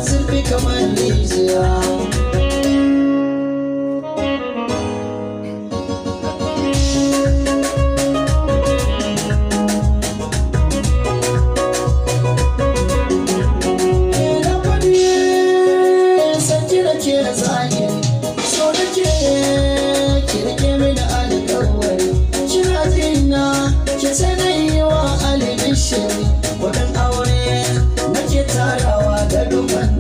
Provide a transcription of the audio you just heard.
Zurfi kamar rijiya. Na faɗi san ki nake da zahiri, so nake ki rike mini alƙawari. Kina jina ki ce na yi wa alibishiri, kuɗin aure nake tarawa da dukkan